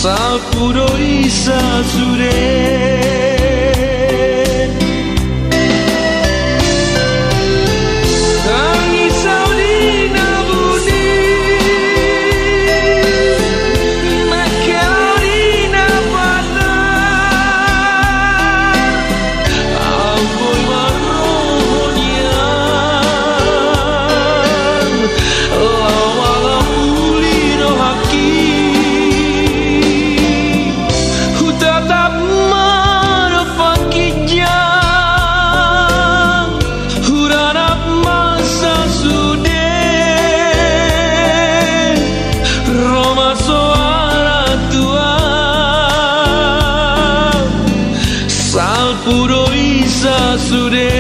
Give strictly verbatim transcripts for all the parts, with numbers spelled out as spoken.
Salpu do i sasude. Tangi saudina buni, mekkel di na patar. Au boi marrohon nian, laho ala puli rohangki. Hutatap ma do pangkinjang, huranap ma sasude. Ro ma soara tu au, salpu do i sasude.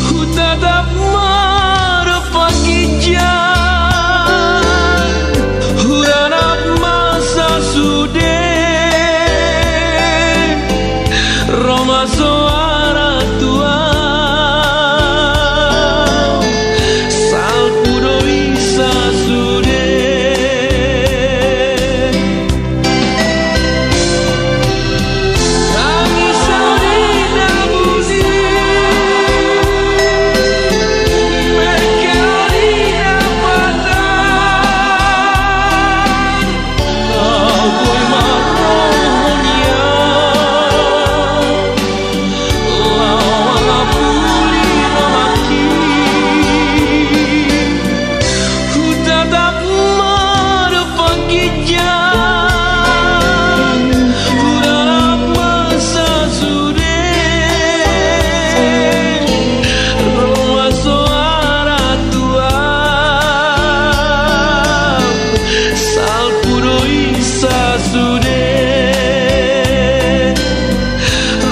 Hutatap ma do pangkinjang, huranap ma sasude. Ro ma soara tu au, salpu do i sasude. Tangi saudina buni, mekkel di na patar. Au boi marrohon nian, laho ala puli rohangki. Hutatap ma do pangkinjang, huranap ma sasude. Ro ma soara tu au, salpu do i sasude.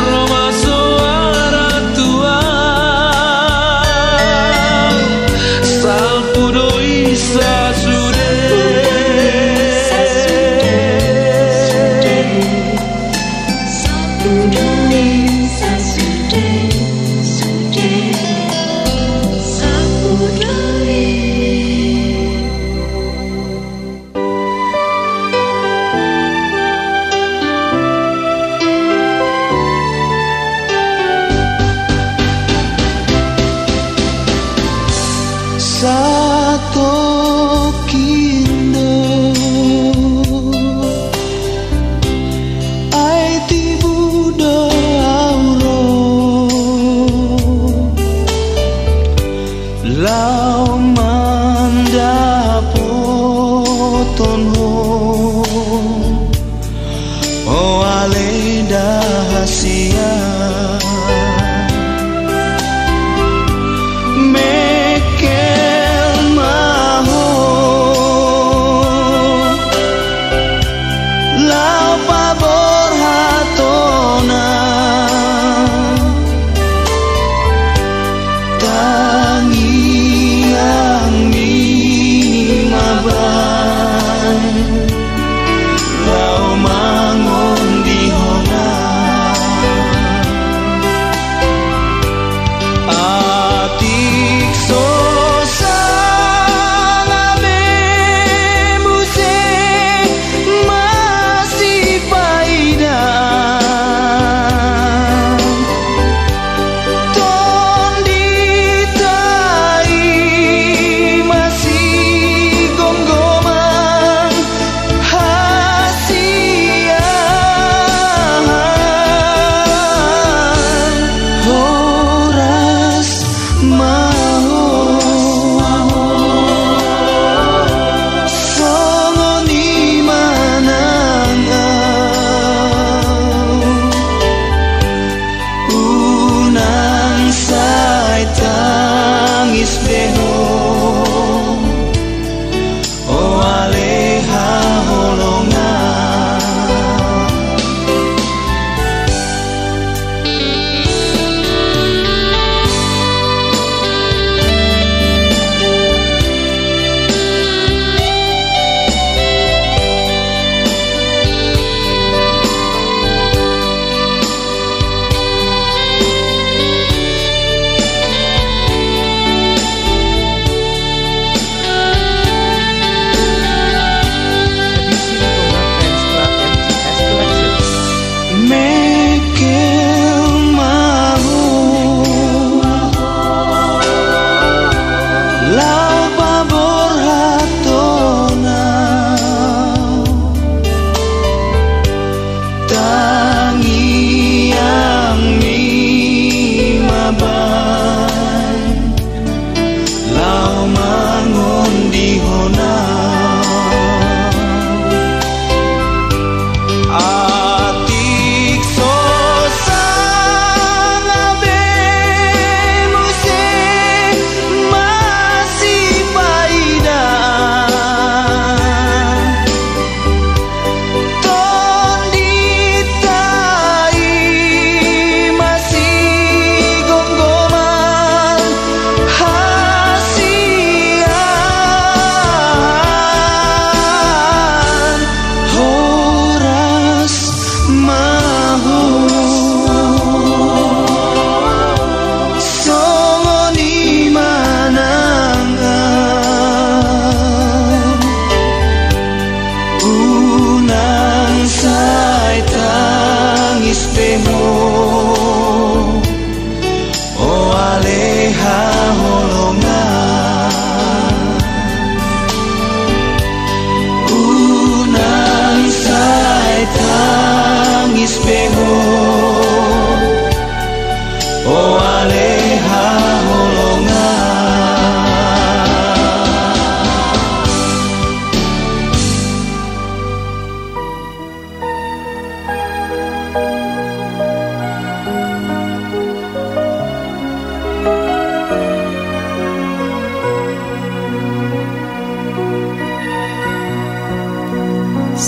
Ro ma soara tu au, salpu do i sasude. Salpu do i sasude, sude, salpu do i. Satongkin do, ai tibu do au ro. Laho mandapothon ho, o ale da hasea. Mekkel ma ho, laho paborhat hona. Tangiang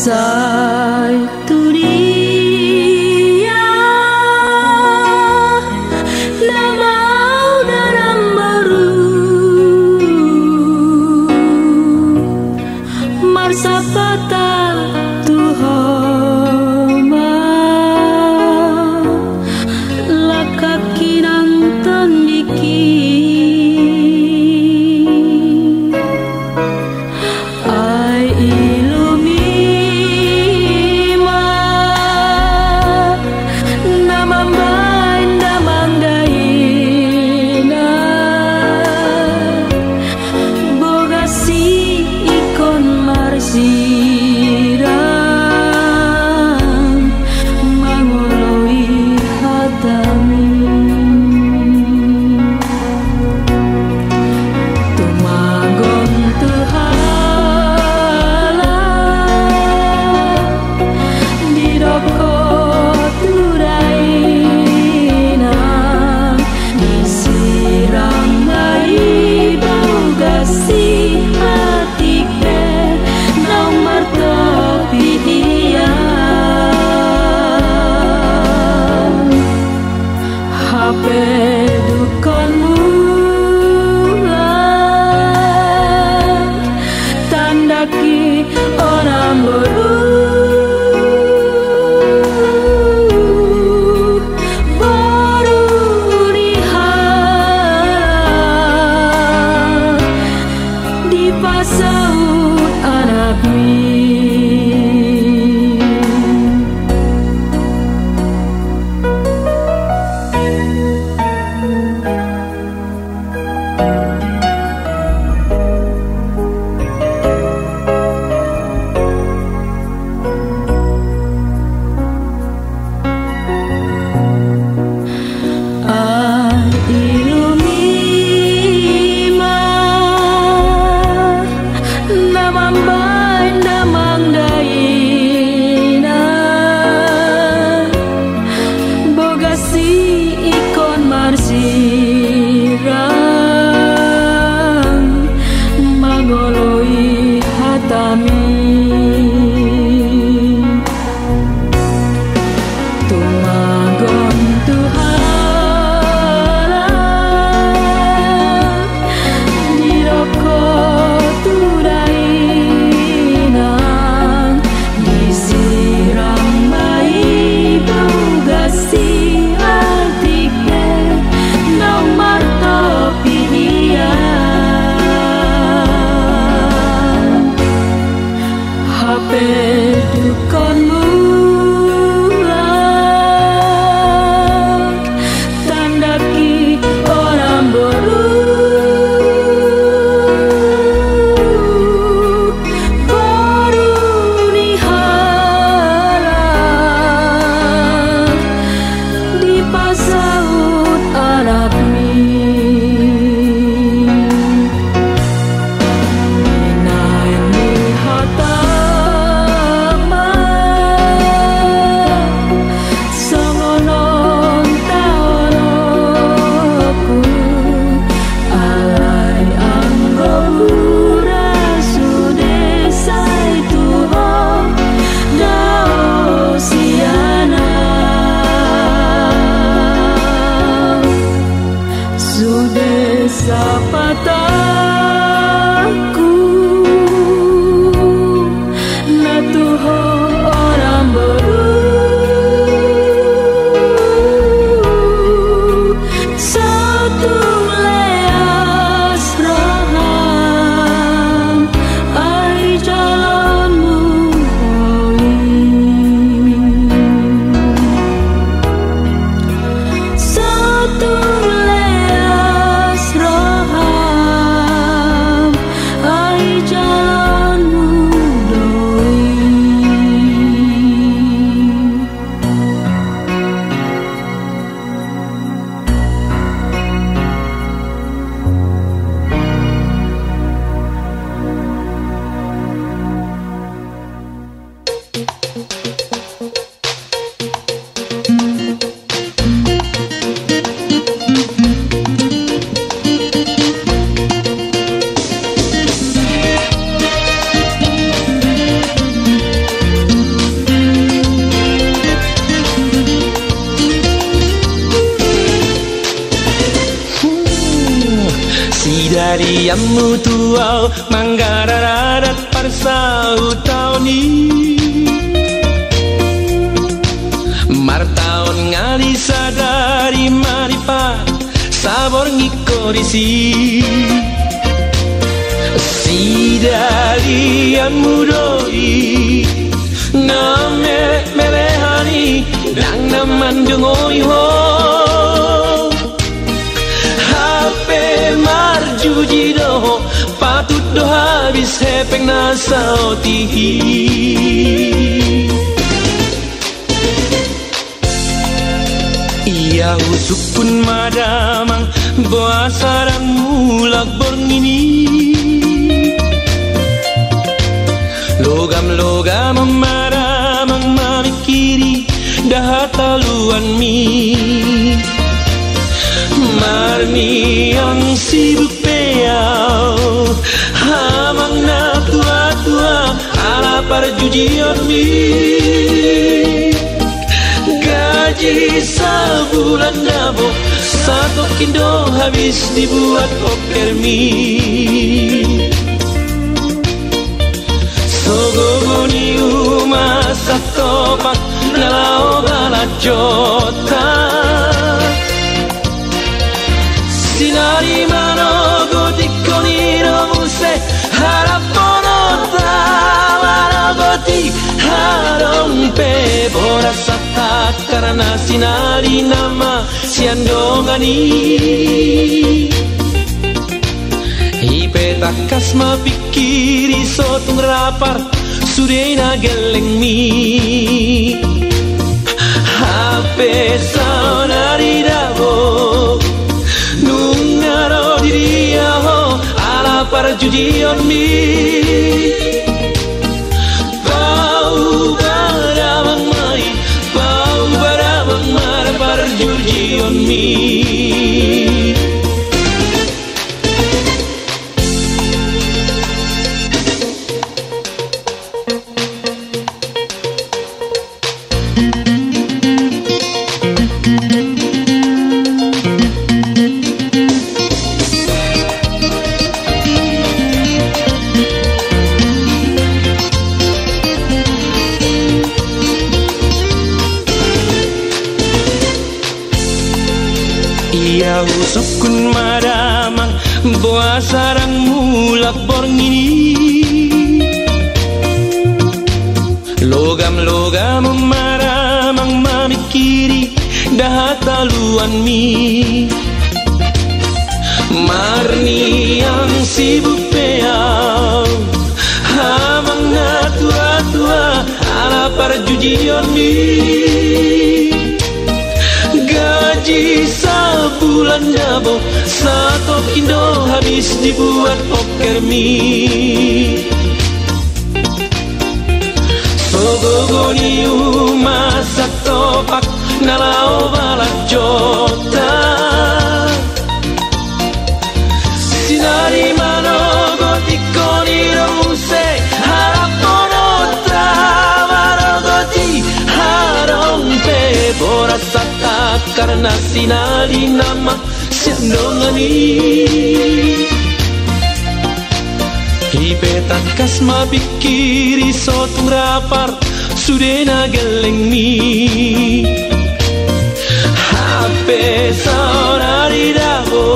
Sai tu dia na mau na namboru marsapata tu ho ma, langkangki nang tondingki. Ai ilum i ma na mambaen damang daina, bogas i ingkon marsirang mangoloi hatami. Tumagon tu halak, didok ho tu dainang, disirang ma i bogas i, atik pe naung martopi ia. Hape dungkon mula tandangki, o namboru, boru ni halak, dipasaut anakmi. Ai ilum i ma Iammu tu au manggararat parsahutaon i. Martaon ngali sadari maripat saborngin ho disi. Sidalianmu do i na mele-, melehan i ndang na mandongoi ho. Hape marjuji do ho, patut do habis hepeng na saotik i. Ia husungkun ma damang, boasa ndang mulak borngin i. Logam-logam ma damang mamingkiri da hataluanmi. Marniang sibuk pe au, amang na tua-tua, ala parjujionmi. Gaji sabulan dabo, satongkin do habis dibuat okermi. So gogo ni uma satopak na laho balanjonta. Sinari manogot ingkon i do muse harapononta, manogot i adong pe boras satakkarna, sinari nama sian dongan i. I pe tangkas mapingkiri, so tung rapar sude na gellengmi. Hape saonari dabo, nunga ro di dia ho ala parjujionmi. Pauba damang ma i, pauba damang ma da parjujionmi. Ia husungkun ma damang, boasa ndang mulak borngin i. Logam-logam ma damang mamingkiri da hataluanmi. Marniang sibuk pe au, amang na tua-tua, ala parjujionmi. Gaji sabulan dabo, satongkin do habis dibuat okermi. So gogo ni uma satopak na laho balanjonta. Sinari manogot ingkon i do muse harapononta, manogot i adong pe boras satakkarna, sinari nama sian dongan i. I pe tangkas mapingkiri, so tung rapar sude na gellengmi. Hape saonari dabo,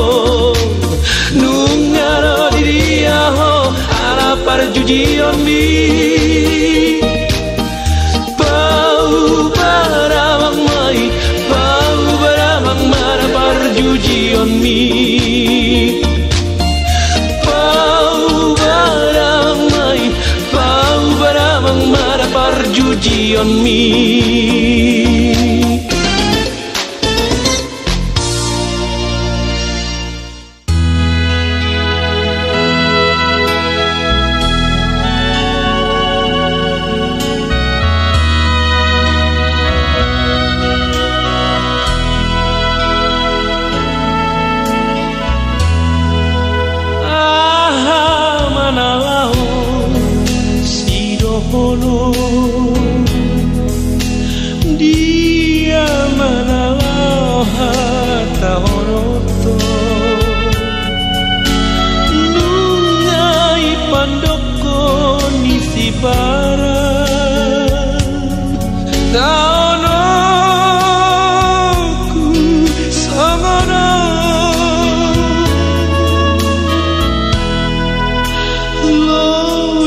nunga ro di dia ho ala parjujionmi. Pauba damang ma i, pauba damang ma da parjujionmi. Pauba damang ma i, pauba damang ma da parjujionmi. Aha ma na laho sidohonon?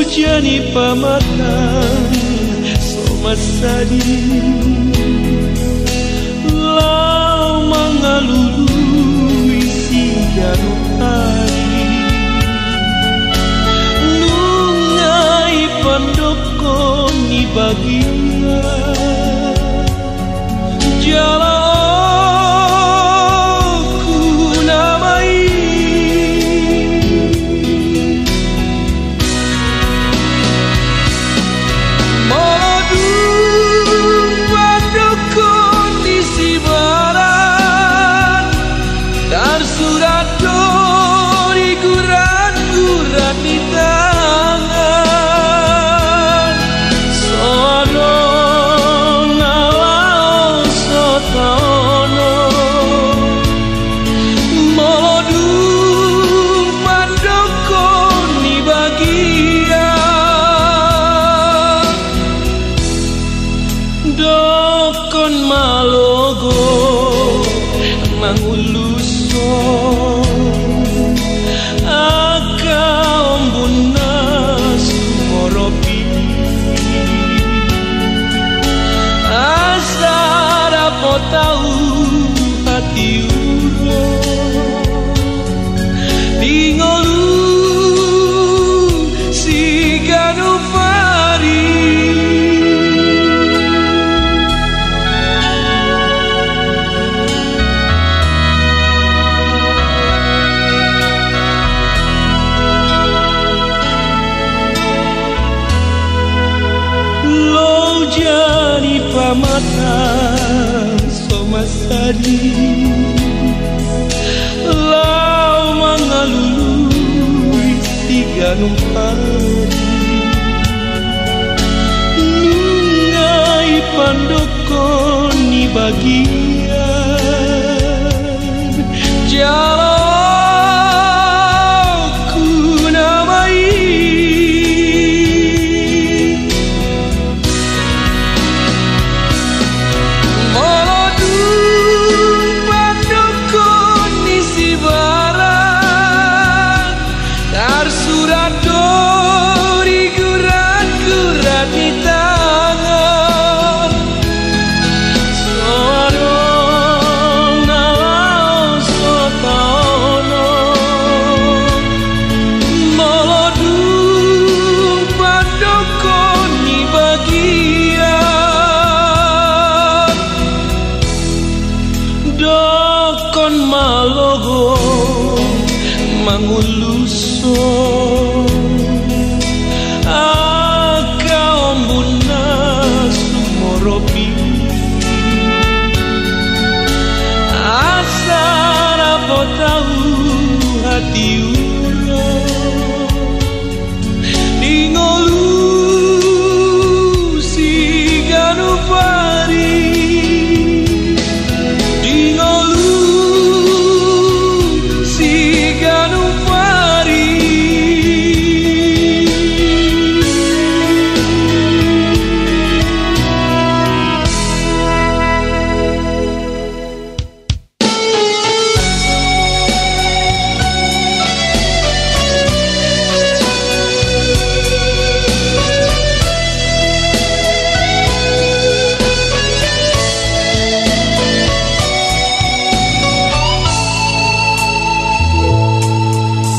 Jadi pamatang so mansadi, laho mangalului siganup ari. Nunga i pandokkon ni bagia jala oku nama i. Molo dung pandokkon ni sibaran tarsurat do di gurat-gurat ni tangan, so adong na laho so taonon. Molo dung pandokkon ni bagia, dokkon ma logo mangulushon angka ombun na sumorop i, asa dapot ahu hatiuron di ngolu siganup ari. Loja ni pamatang so mansadi, laho mangalului siganup ari. Nunga i pandokkon ni bagia jala oku nama i. Molo dung pandokkon ni sibaran tarsurat do di gurat-gurat ni tangan, so adong na laho so taonon. Molo dung pandokkon ni bagia, dokkon ma logo mangulushon angka ombun na sumorop i, asa dapot ahu hatiuron di ngolu siganup ari, di ngolu siganup ari.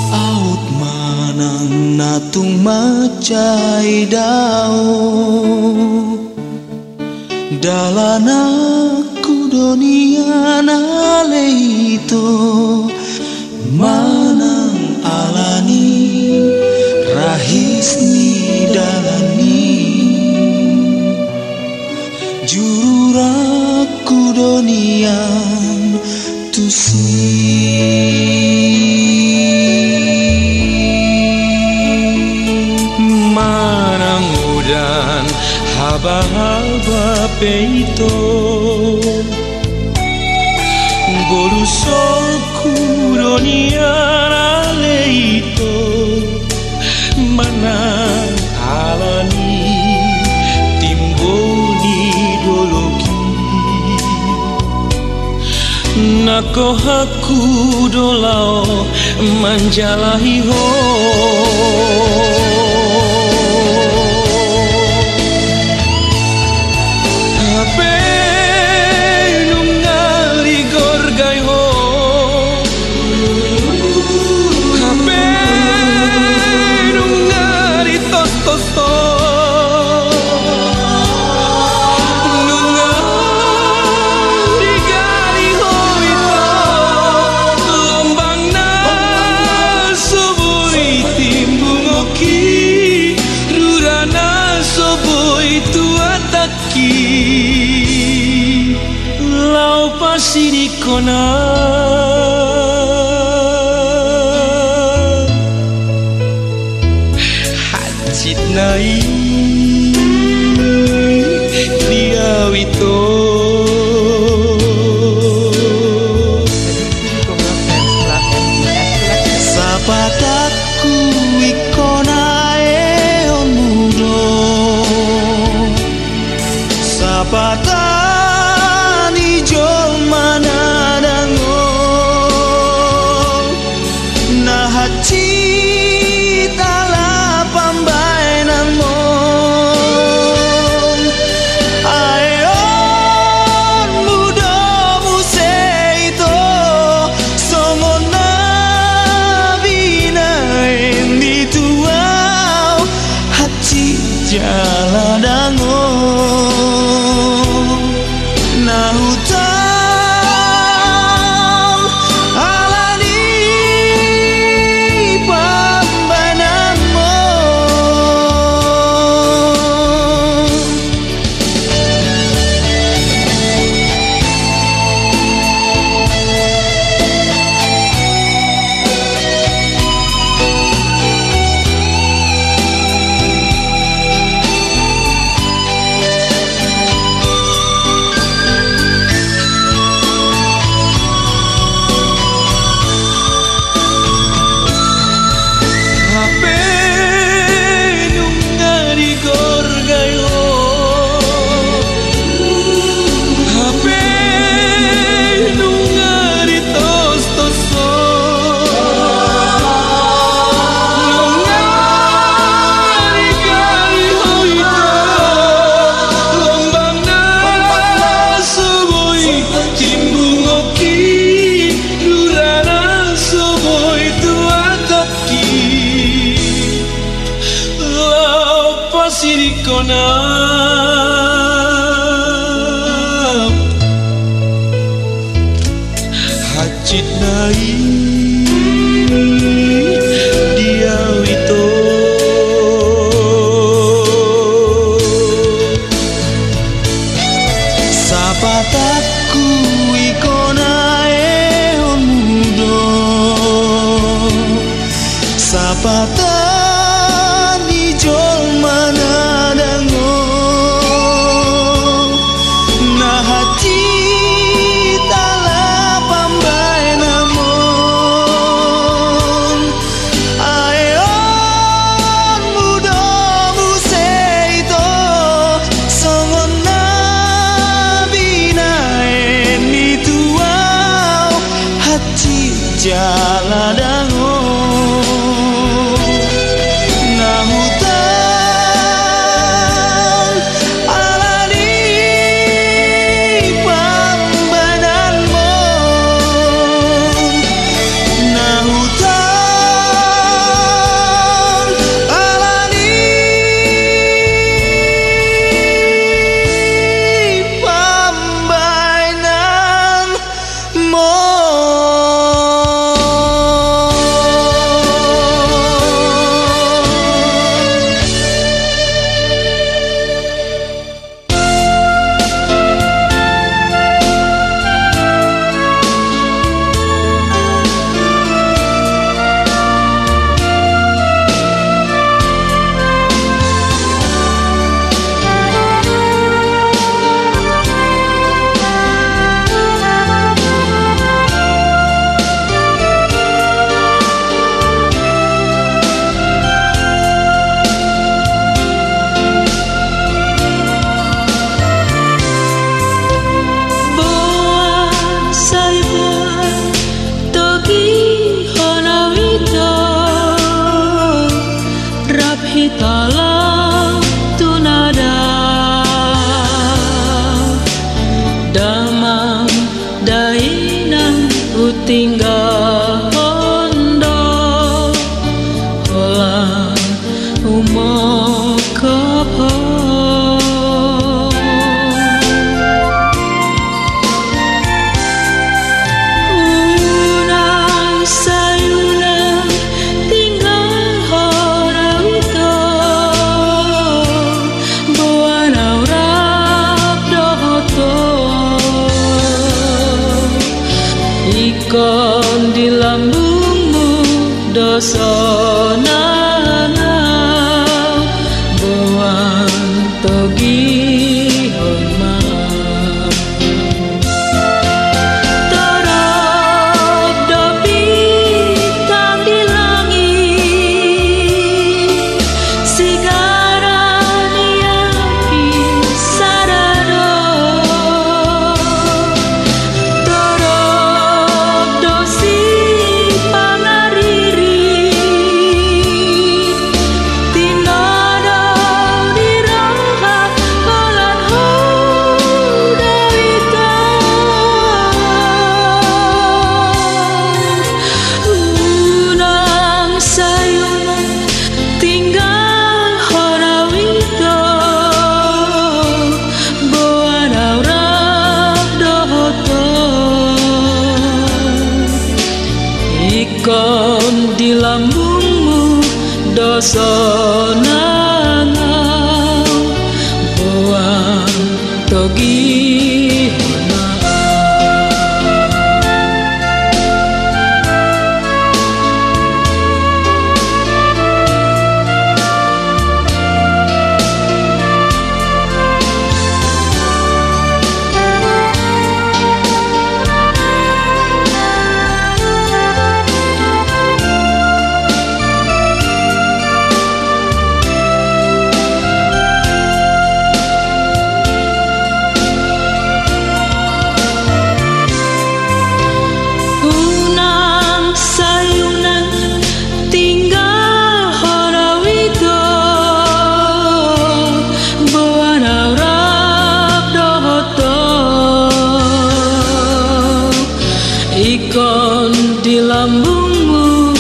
Aut manang na tung mansai dao, dalananku do nian ale ito, manang ala ni rahis ni dalan i, jurangku do nian tusi. Manang udan haba-haba pe ito, bolusonku do nian ale ito, manang ala ni timbo ni dolok i. Nangkohangku do laho manjalahi ho. Hansit nai di au ito. Sapatangku ingkon aehonmu do. Sapatan ni jolma na dangol, na hansit ala pambahenanmu. Aehonmu do muse ito, songon na binahen ni tuau. Hansit jala dangol na hutang ala ni pambahenanmu. Hape nunga digorgai ho, hape nunga ditostos ho, nunga digali ho ito, lombang na so boi timbungki, dula na so boi tuatangki, laho pasidingkon au. Hansit nai di au ito. Sapatangku ingkon aehonmu do. Sapatan ni jolma na dangol, na hansit ala pambahenanmu. Aehonmu do muse ito, songon na binahen ni tuau. Hansit jala dangol na hutang ala ni pambahenanmu, na hutang ala ni pambahenan. Boan sai boan, togihon au ito, rap hita laho tu na dao. Damang dainang hutinggalhon do, holan humongkop ho. Unang sai unang tinggalhon au ito, boan au rap dohot ho. Sonang au boan togihon ma. Torop do bintang di langit, sigara ni api sada do. Torop do sipangaririt, tinodo ni roha holan ho do ito. Unang sai unang tinggalhon au ito, boan au rap dohot ho. Ingkon di lambungmu do sonang au, boan togihon ma. Unang sai unang tinggalhon au ito, boan au rap dohot ho. Ingkon di lambungmu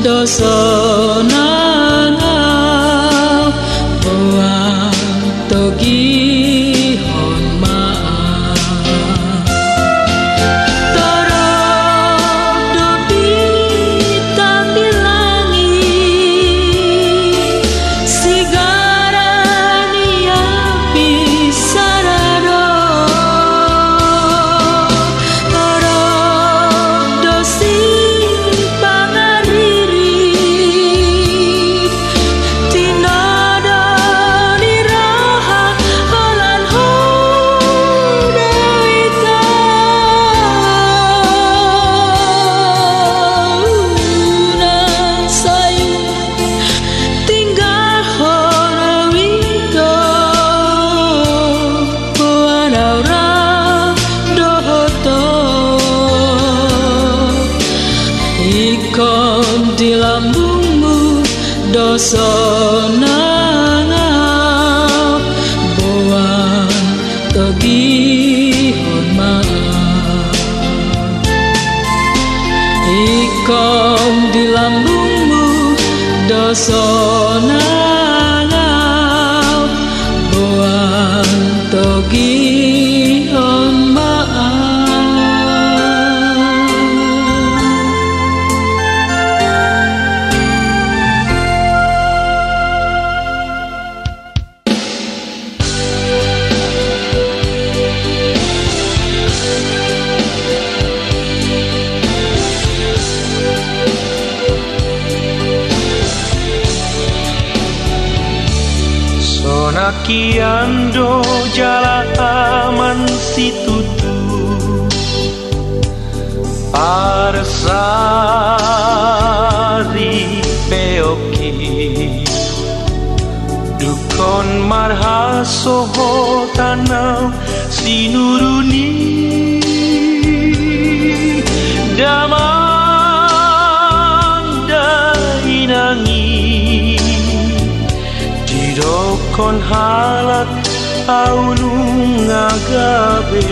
do sonang au, boan togihon ma. Torop do bintang di langit, sigara ni api sada do. Torop do sipangaririt, tinodo ni roha holan ho do ito. Unang sai unang tinggalhon au ito, boan au rap dohot ho. Ingkon di lambungmu do sonang au, boan togihon ma. Ingkon di lambungmu do sonang au, boan togihon ma. Sonang i ando jala aman situtu, parsaripeon i. Dungkon marhasohotan au sinuru ni damang dainang i. Didokkon halak au nunga gabe,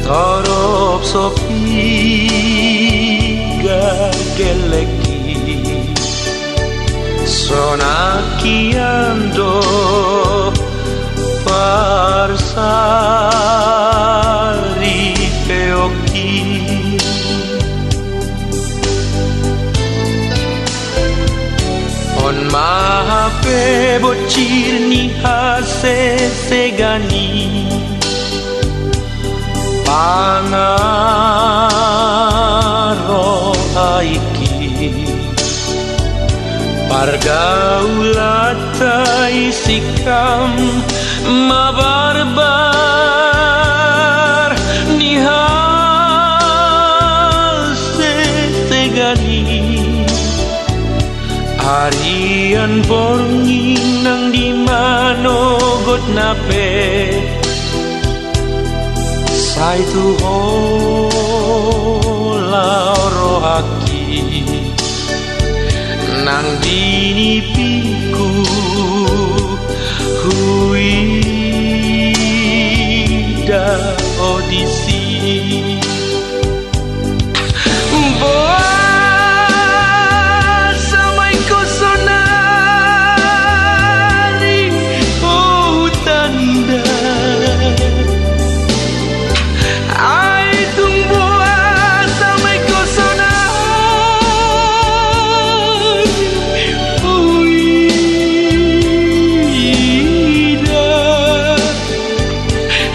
torop so piga gellek i. Sonang i ando parsaripeon i. On ma hape bonsir ni hasesegan i, pangaroaik i. Pargaulanta i singkam ma barbar ni hasesegan i. Arian borngin nang di manogotna pe, sai tu ho laho rohangki. Nang di nipingku huida ho disi. Boasa ma ingkon saonari ho hutanda? Ai tung boasa ma ingkon saonari huida?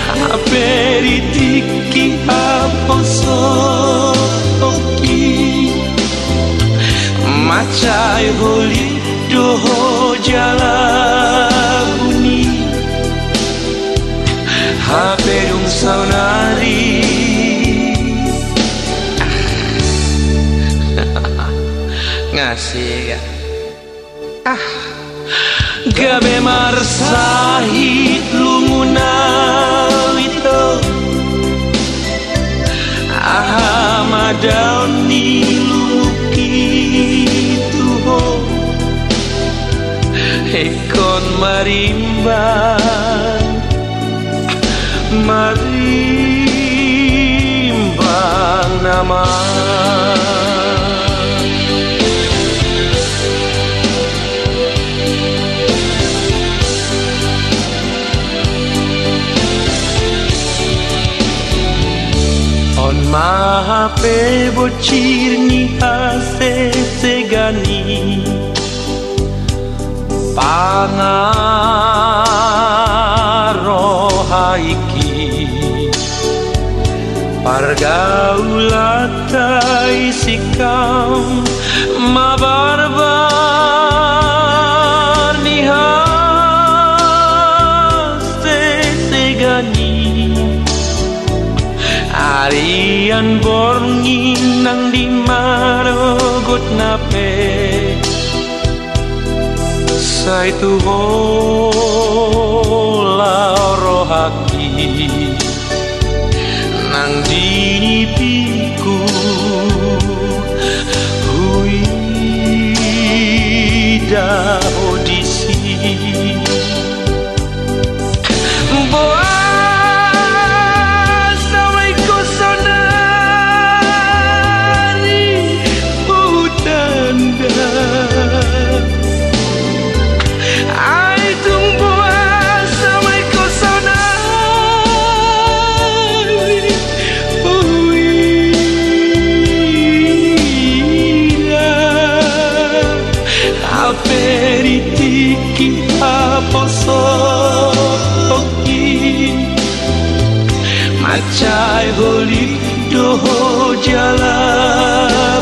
Hape di tingki haposoonki, mansai holit do ho jala buni. Hape dung saonari, ah, nga sega. Ah, gabe marsahit lungun au ito. Aha ma daon ni lungungki tu ho? Ingkon marimbang, marimbang nama. On ma hape bonsir ni hasesegan i, pangarohaingki. Pargaulanta i singkam ma barbar ni hasesegan i. Arian borngin nang di manogotna pe, sai tu ho laho rohangki. Nang di nipingku huida ho disi. Boasa ma ingkon saonari hutanda? Ai tung boasa ma ingkon saonari huida? Hape di tingki haposoonki, mansai holit do ho jala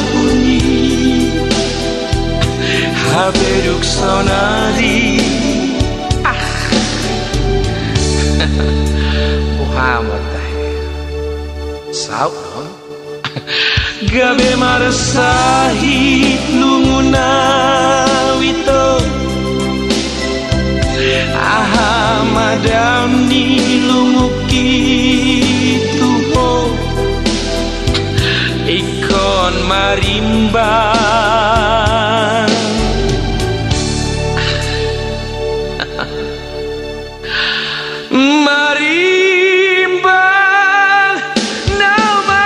buni. Hape dung saonari, ah, boha ma tahe? Saut on. Gabe marsahit lungun au ito. Aha ma daon ni lungungki tu ho? Ingkon marimbang. Marimbang nama.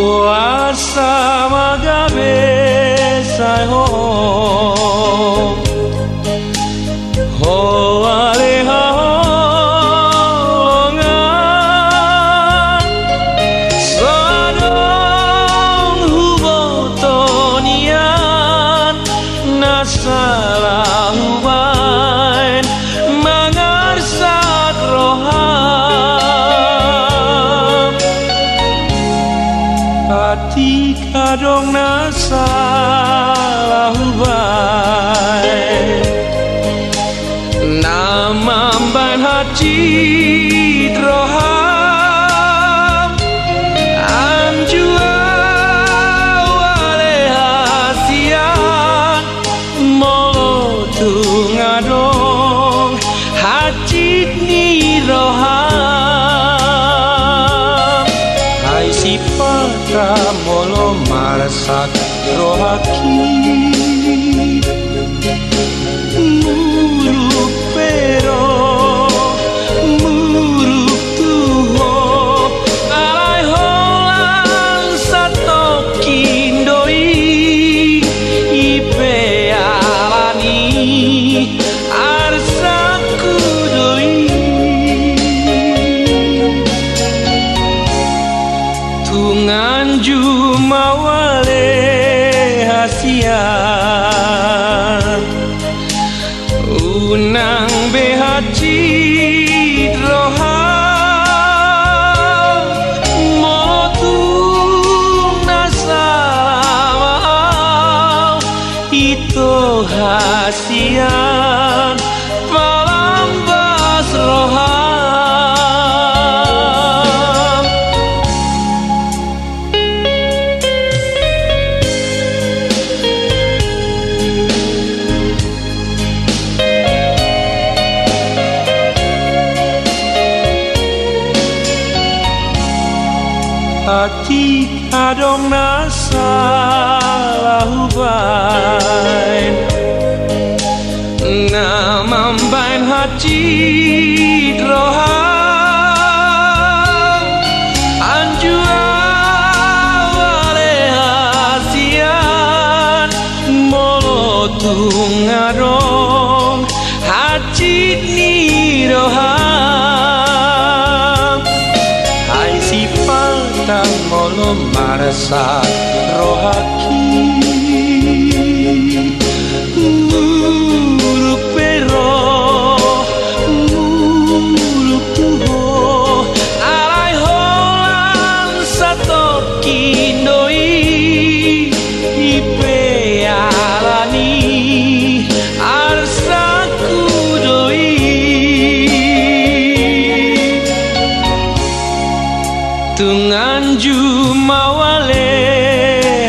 Asa ma gabe sae ho, ho ale haholongan. Sadong huboto nian na sala hubaen mangarsak roham. Atik adong na sala hubaen, na mambaen hansit roham. Anju au ale hasian, molo tung adong hansit ni roham. Ai sipata molo marsak rohangki, muruk pe ro, muruk tu ho. Alai holan satongkin do i, i pe alani arsakku do i. Tung anju ma au ale hasian, unang be hansit roham. Molo tung na sala ma au, ito hasian, palambas roham. Atik adong na sala hubaen, na mambaen hansit roham. Anju au ale hasian, molo tung adong hansit ni roham. Ai sipata molo marsak rohangki, muruk pe ro, muruk tu ho. Alai holan satongkin do i, i pe alani arsakku do i. Tung anju ma au ale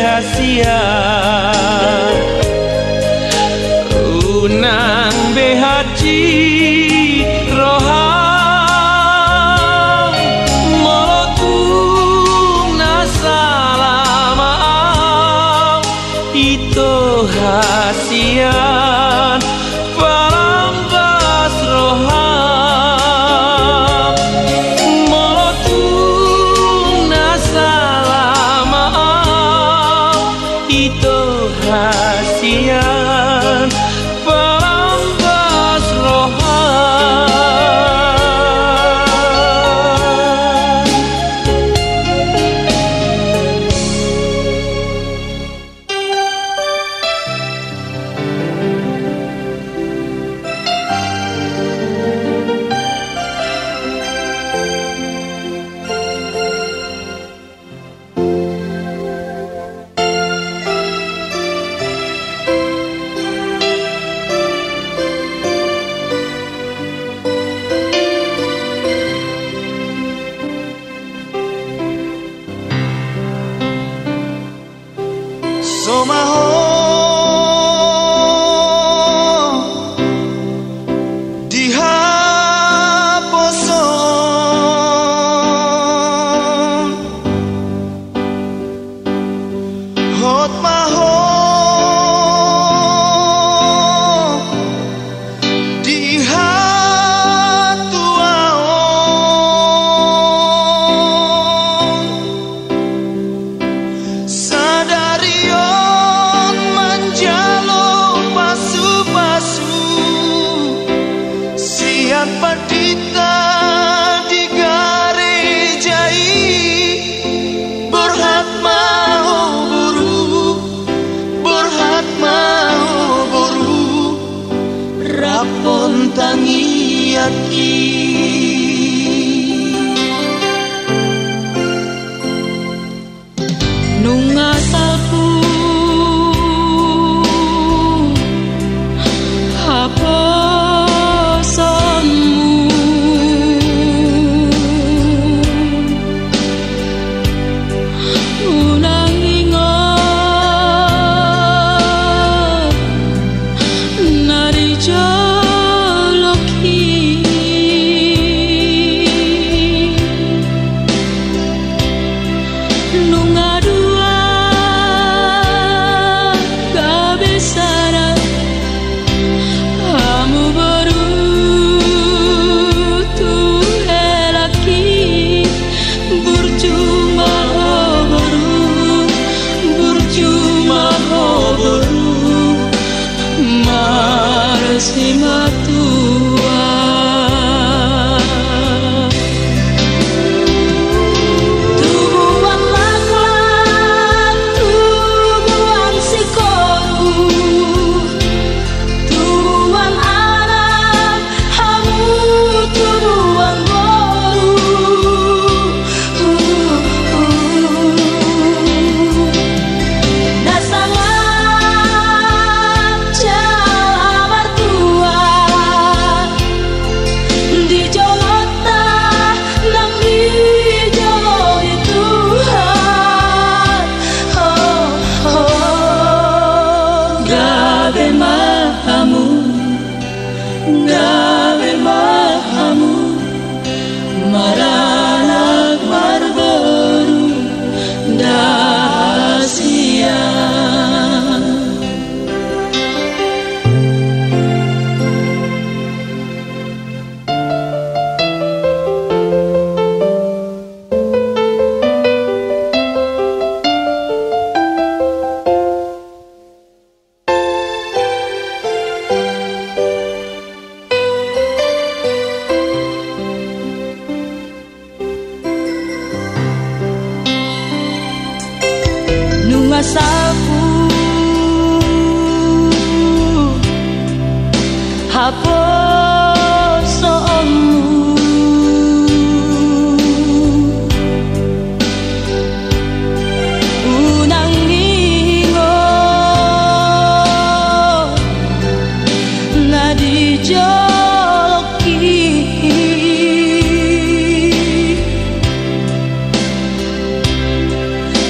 hasian, unang be hansit roham. Molo tung na sala ma au, ito hasian, palambas roham. Molo tung na sala ma au, ito hasian, palambas roham. Somaho di haposon, hot ma ho di hatuaon. Sapu haposoonmu, unang ningot na di jolo.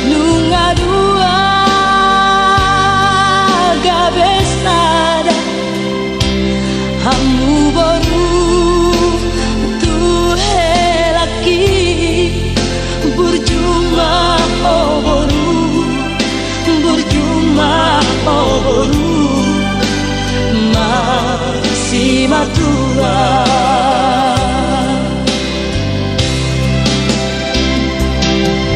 Nunga dua gabe sada hamu boru tu helangki. Burju ma ho boru, burju ma ho boru, masimatua.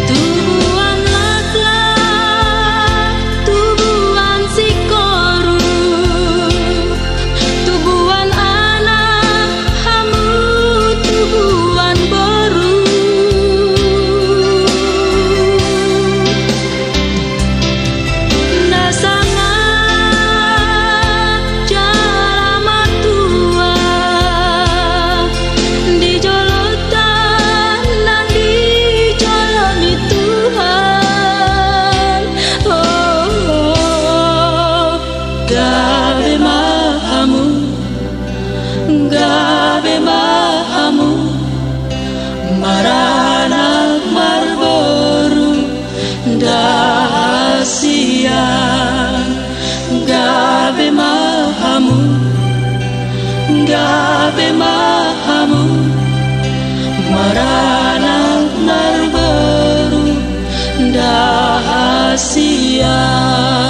Tubuan laklak, tubuan singkoru, tubuan anak hamu, tubuan boru. Na sanga jala matua di jolonta, nang di jolo ni Tuhan. Oh, oh, gabe ma hamu, gabe ma hamu, maranak marboru, nda hasian. Gabe ma hamu, gabe ma hamu, maranak marboru, nda hasian.